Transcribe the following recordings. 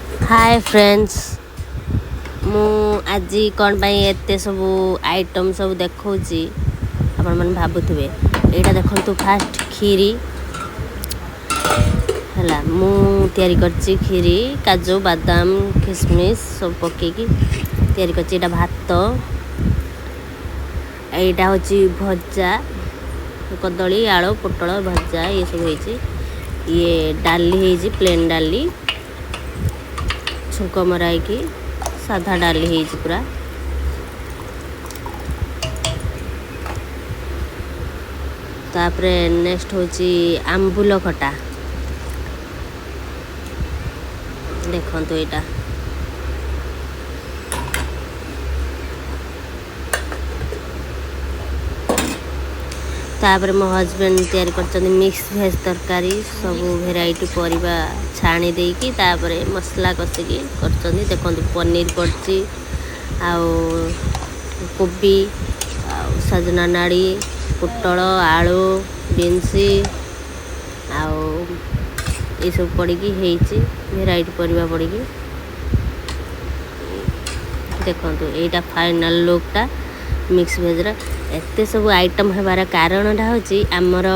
ହାଏ friends, ମୁଁ ଆଜି କ'ଣ ପାଇଁ ଏତେ ସବୁ ଆଇଟମ୍ ସବୁ ଦେଖାଉଛି ଆପଣମାନେ ଭାବୁଥିବେ। ଏଇଟା ଦେଖନ୍ତୁ, ଫାଷ୍ଟ କ୍ଷୀରି ହେଲା। ମୁଁ ତିଆରି କରିଛି କ୍ଷୀରି, କାଜୁ ବାଦାମ କିସମିସ୍ ସବୁ ପକେଇକି ତିଆରି କରିଛି। ଏଇଟା ଭାତ, ଏଇଟା ହେଉଛି ଭଜା, କଦଳୀ ଆଳୁ ପୋଟଳ ଭଜା ଏସବୁ ହେଇଛି। ଇଏ ଡାଲି ହେଇଛି, ପ୍ଲେନ୍ ଡାଲି ଛୁଙ୍କ ମରା ହେଇକି ସାଧା ଡାଲି ହେଇଛି ପୁରା। ତାପରେ ନେକ୍ସଟ ହେଉଛି ଆମ୍ବୁଲ ଖଟା, ଦେଖନ୍ତୁ ଏଇଟା। ତାପରେ ମୋ ହଜବେଣ୍ଡ ତିଆରି କରିଛନ୍ତି ମିକ୍ସ ଭେଜ୍ ତରକାରୀ, ସବୁ ଭେରାଇଟି ପରିବା ଛାଣି ଦେଇକି ତାପରେ ମସଲା କଷିକି କରିଛନ୍ତି। ଦେଖନ୍ତୁ ପନିର ପଡ଼ିଛି, ଆଉ କୋବି, ଆଉ ସଜନା ନାଡ଼ି, ପୋଟଳ, ଆଳୁ, ବିନ୍ସ ଆଉ ଏସବୁ ପଡ଼ିକି ହେଇଛି, ଭେରାଇଟି ପରିବା ପଡ଼ିକି। ଦେଖନ୍ତୁ ଏଇଟା ଫାଇନାଲ୍ ଲୁକ୍ଟା ମିକ୍ସ ଭେଜ୍ର। ଏତେ ସବୁ ଆଇଟମ୍ ହେବାର କାରଣଟା ହେଉଛି ଆମର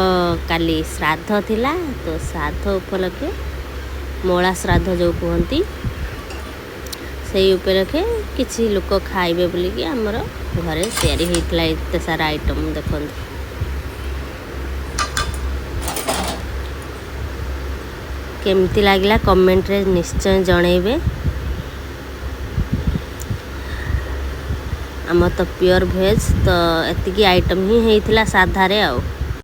କାଲି ଶ୍ରାଦ୍ଧ ଥିଲା, ତ ଶ୍ରାଦ୍ଧ ଉପଲକ୍ଷେ ମଳା ଶ୍ରାଦ୍ଧ ଯେଉଁ କୁହନ୍ତି ସେଇ ଉପଲକ୍ଷେ କିଛି ଲୋକ ଖାଇବେ ବୋଲିକି ଆମର ଘରେ ତିଆରି ହେଇଥିଲା ଏତେ ସାରା ଆଇଟମ୍। ଦେଖନ୍ତୁ କେମିତି ଲାଗିଲା କମେଣ୍ଟରେ ନିଶ୍ଚୟ ଜଣେଇବେ। ଆମର ତ ପିଓର ଭେଜ୍, ତ ଏତିକି ଆଇଟମ୍ ହିଁ ହେଇଥିଲା ସାଧାରେ ଆଉ।